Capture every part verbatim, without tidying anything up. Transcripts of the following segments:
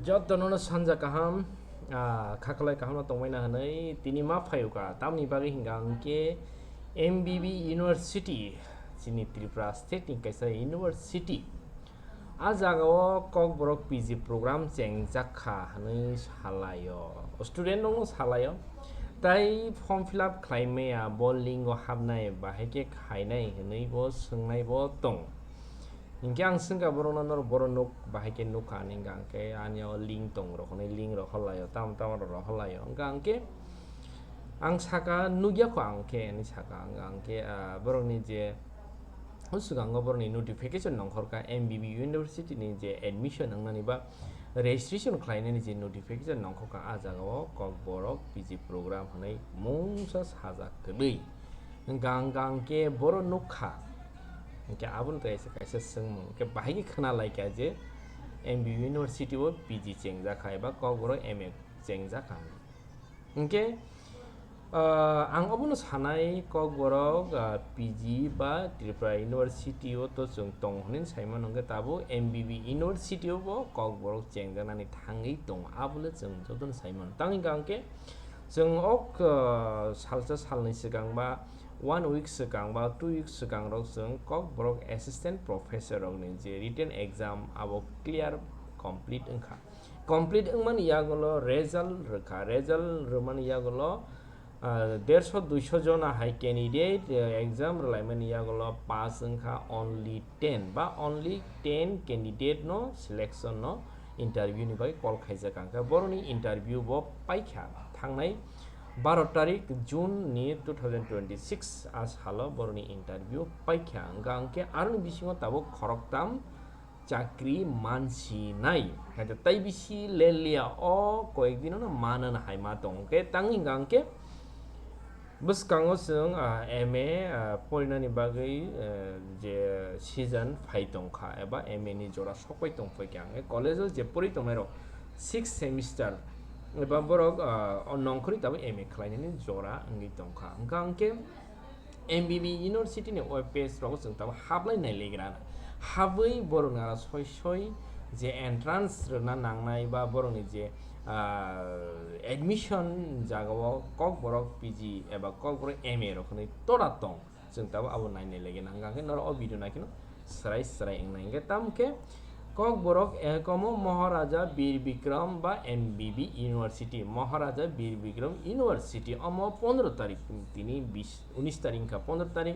Jotono no sanja kaham, ah, khaklai kaham no tongmani hinwi tini ma phaio ka. Tamni bagwi hinga hwnkhe M B B University, chini Tripura State ni kaisa university. A jagao Kokborok P G program chengjak kha hinwi salaio. Student rokno salaio. Tai form fill up khlai maya, bo link o hapnai, bahai khe khainai hinwi bo swngnai bo tong. Hinkhe ang swngkha borokno, norok borok nuk, bahai khe nukha hinwi hwnkha, hinkhe ani o link tong rok hinwi link rok holaio, tamo tamo rok holaio. Hwnkha hinkhe ang saka, nukya kho ang khe hinwi saka, hwnkha hinkhe, ah, borokni je o swkango borokni notification nongkhorkha, M B B University ni je admission wngnani ba registration khlainani je notification nongkhorkha, a jagao Kokborok P G program hinwi mungsa sajak kwrwi. Hwnkha, hwnkha hinkhe borok nukha. Hinkhe abono kaisa, kaisa swngmung. Hinkhe bahai khe khna laikha je M B B University o P G chengjak kha eba Kokborok M A chengjak kha. Hinkhe, ah, ang obono sanai Kokborok, ah, P G ba Tripura University o to chwng tong hinwi saimano, hinkhe tabuk M B B University o bo Kokborok chengjaknani thangwi tongo. Abole chwng jotono saimano. Tangwi hwnkha hinkhe, Chwng ok, ah, salsa salnwi swkang ba, one week swkang ba, two weeks swkang rok chwng Kokborok assistant professor rokni je written exam abo clear complete wngkha. Complete wngmani yagulo result rwkha. Result rwmani yagulo, ah, derso duiso jona hai candidate, eh, exam rwlaimani yagulo pass wngkha only ten ba only ten candidate no selection no interview ni bai call khaijak ang khe borokni interview bo paikha thangnai baro tarik June ni two thousand twenty-six a salo borokni interview paikha, hwnkha hwnkhe aroni bisingo tabuk khoroktam chakri mansinai. Hwnkhe tai bisi leliya o koyek dino no manana hai ma tong khe tangwi hwnkha hwnkhe Bwskango chwng, ah, M A, ah, porinani bagwi, eh, je season phai tongkha eba M A ni jora sokpai tongphai kha. Ang college o je pori tongnairok six semester eba borok, ah, o nongkhorwi tabuk M A khlainani jora wngwi tongkha. Hwnkha hwnkhe M B B University ni web page rogo chwng tabuk hablai nailegra. Habwi borokni aro soi soi je entrance rwna nangnai ba borokni je ah, admission jagao Kokborok P G eba Kokborok M A rok hinwi tora tong. Chwng tabuk abo nainai lagi nang, hwnkha khe norok o video naikheno swrai swrai wngnai. Hwnkhe tamo khe Kokborok ehkomo Maharaja Bir Bikram ba M B B University, Maharaja Bir Bikram University, omo pondro tarik, tini bis, unis tarik wngkha, pondro tarik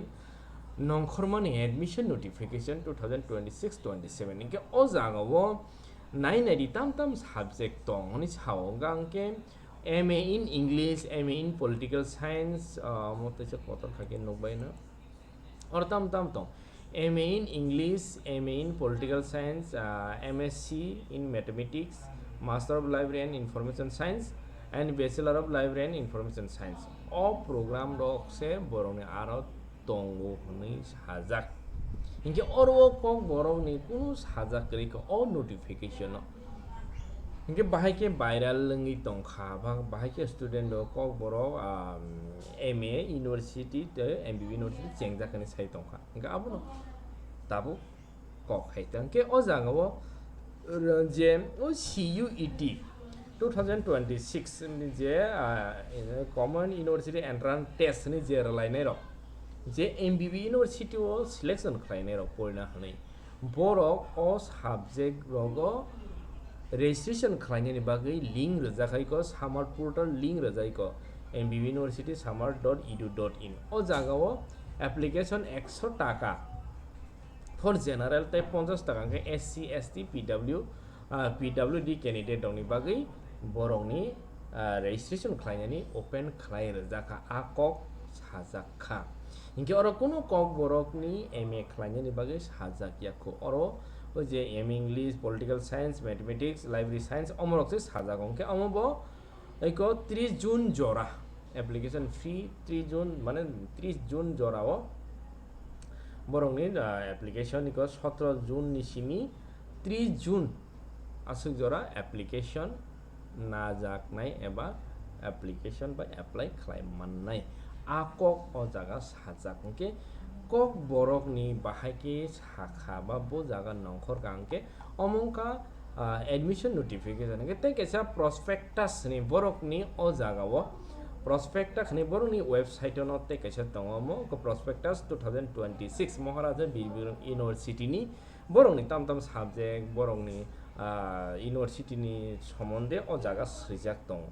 nongkhormani admission notification two thousand twenty-six twenty-seven. Hwnkhe o jagao Nai nai di, tam tam subject tong hwnwi sao, hwnkha hwnkhe M A in English, M A in Political Science, ah, omo teisa kotor kha khe nukbai no. Oro tam tam tong, M A in English, M A in Political Science, ah, M S C in Mathematics, Master of Library and Information Science, and Bachelor of Library and Information Science. O program rok se borokni aro tongo hwnwi sajak. Hinkhe oro o Kokborokni kunu sajak kwrwi kha o notification-o. Hinkhe bahai khe viral wngwi tongkha, ba-, bahai khe student rok Kokborok, um, M A university tei M B B university chengjak hwnwi sai tongkha. Hinkhe abono tabuk kok hai tong khe o jagao, uh, je o C U E T two thousand twenty-six ni je, ah, Common University Entrance Test ni je rwlainai rok, je M B B University o selection khlainai rok porina hwnwi, borok o subject rogo registration khlainani bagwi link rwjak hai ko, Samar portal link rwjak ko, M B B University samar dot edu dot in. O jagao application ekso taka for general tei ponchash taka hwnkhe S C, S T, P W, ah, P W D candidate rokni bagwi borokni, ah, registration khlainani open khlai rwjak kha, a kok sajak kha. Hinkhe oro kunu Kokborokni M A khlainani bagwi sajak ya kho. Oro o je M A English, Political Science, Mathematics, Library Science omorok se sajak, hinkhe omo bo eko tris June jora application fee, tris June, mane tris June jorao borokni, ah, application eko sotro June ni simi tris June aswk jora application najaknai eba application bai apply khlai mannai. A kok o jaga sajak, hinkhe Kokborokni bahai khe sakha ba bo jaga nongkhor ka, hinkhe omo wngkha ah, admission notification hwnkhe tei kaisa prospectus hinwi borokni o jagao, prospectus hinwi borokni website-o no tei kaisa tongo omo, prospectus two thousand twenty-six Maharaja Bir Bikram University-ni borokni tam tam subject, borokni, ah, university-ni somonde o jaga swijak tongo.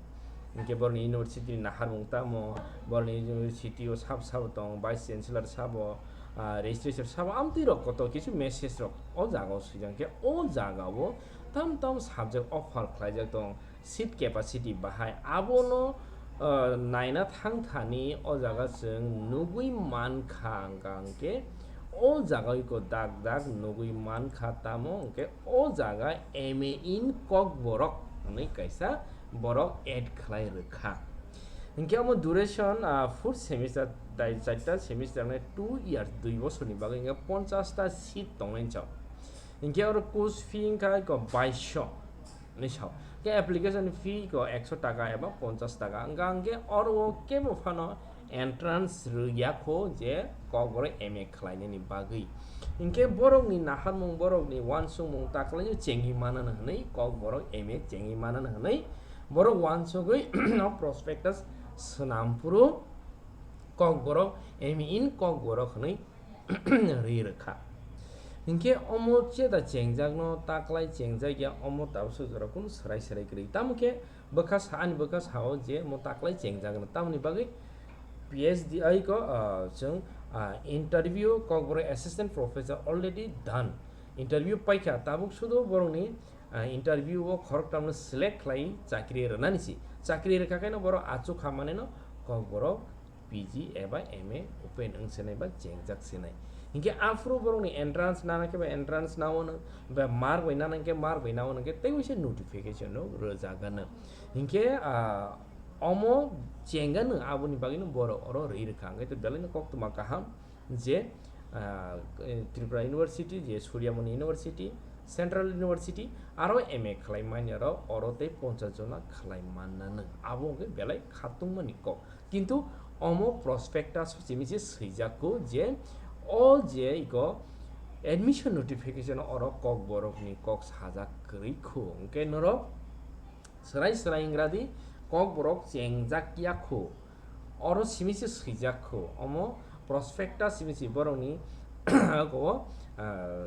Hinkhe borokni university-ni naharmung tamo, borokni university-o sabo sabo tongo, vice chancellor sabo, ah, registrar sabo, amtwi rok kotor kisu message rok o jagao swijak. Hinkhe o jagao tam tam subject offer khlaijak tongo, seat capacity bahai, abono, ah, naina thangthani o jaga chwng nugwi mankha, hwnkha hwnkhe o jaga iko dak dak nugwi mankha, tamo hwnkhe o jaga M A in Kokborok hwnwi kaisa borok add khlai rwkha. Hinkhe omo duration, ah, fourth semester, tai charta semester nai two years, dui bosorni bagwi hinkhe ponchash ta seat tongnaini chao. Hinkhe oro course fee wngkha iko baisho hinwi sao. Hinkhe application fee iko ekso taka eba ponchash taka wngkha, hinkhe oro o kebo phano entrance rwya kho je Kokborok M A khlainani bagwi. Hinkhe borokni naharmung, borokni uansukmung taklaino chengwi manano hwnwi, Kokborok M A chengwi manano hwnwi borok uansugwi o prospectus swnam phuru Kokborok M A in Kokborok hwnwi rwi rwkha. Hinkhe omo cheda chengjakno taklai chengjak ya, omo tabuk sujora kunu swrai swrai kwrwi. Tamo khe bwkha sa, ani bwkha sao je omo taklai chengjagano. Tamoni bagwi P H D I ko, ah, chwng, ah, interview Kokborok assistant professor already done. Interview paikha, tabuk sudo borokni, ah, interview o khoroktamno select khlai chakri rwnani si. Chakri rwkha khe no borok achuk kha manwi no Kokborok P G eba M A open wng sinai ba chengjak sinai. Hinkhe aphuru borokni entrance nana khe ba entrance nao nw, ba mark bai nana khe mark bai nao nw, hinkhe tei waisa notification no rwjagano. Hinkhe, ah, omo chengano, aboni bagwino borok oro rwi rwkha. Hinkhe to belaino koktwma kaham je, ah, Tripura University, je Surya Muni University, Central University, aro M A khlai manya rok oro tei ponchash jona khlai manna nw. Abo hinkhe belai khatungmani kok. Kintu omo prospectus o simi se swijak kho je o je iko admission notification oro Kokborokni kok sajak kwrwi kho. Hinkhe norok swrai swrai wng radi, Kokborok chengjak ya kho. Oro simi se swijak kho. Omo prospectus simi se borokni o, ah,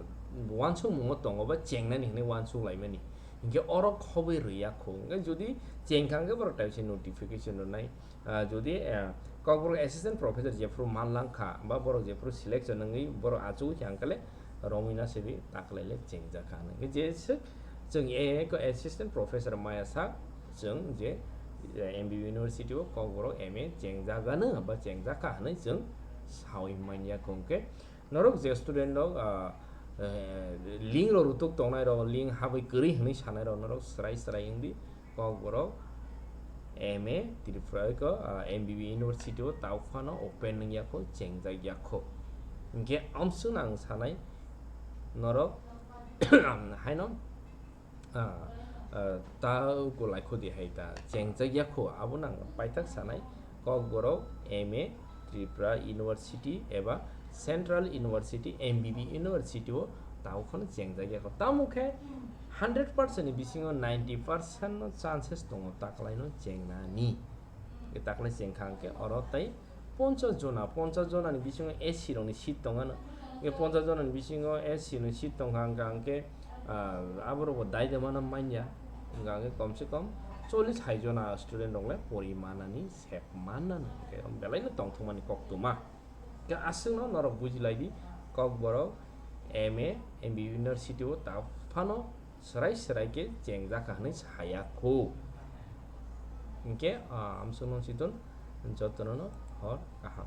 uansukmungo tongo ba chengnani hinwi uansuk laimani. Hinkhe oro khobwi rwya kho. Hinkhe jodi chengkha hinkhe borok taisa notification rwnai. Ah, jodi, ah, Kokborok assistant professor jephuru manlang kha, ba borok jephuru selection wngwi borok achugwi kha, hwnkhe le romwi na se bi taklaile chengjak kha hinwi. Hwnkhe je swk chwng eko assistant professor maya sak, chwng je, eh, M B B University o Kokborok M A chengjagano ba chengjak kha hinwi chwng sawi manya kho. Hwnkhe norok je student rok, ah, eh, link rok rutuk tongnai rok, link habwi kwrwi hinwi sanai rok norok swrai swrai wngdi. Kokborok M A Tripura ko, ah, M B B University o tabuk phano open wngya kho, chengjak ya kho. Hinkhe amswkno ang sanai norok haino, ah, ah, ta uko laikho di hai ta chengjak ya kho, abono ang paithak sanai. Kokborok M A Tripura University eba Central University, M B B University o tabuk phano chengjak ya kho. Tamo khe hundred percent ni bisingo ninety percent no chances tongo taklaino chengnani. Taklai chengkha hwnkhe oro tei ponchash jona, ponchash jona ni bisingo S C rokni seat tongano. Hwnkhe ponchash jona ni bisingo S C ni seat tongkha hwnkha hwnkhe, ah, aborokbo dai de mano manya. Hwnkha hwnkhe komse kom chollish hai jona student rok le pori manani sep mannani hwnkhe belaino tongthokmani koktwma. Hwnkhe aswkno norok bujilai di, Kokborok M A M B B University o ta phano swrai swrai khe chengjak kha hwnwi saya kho. Hwnkhe, ah, amswkno chidon jotono no hor kaham.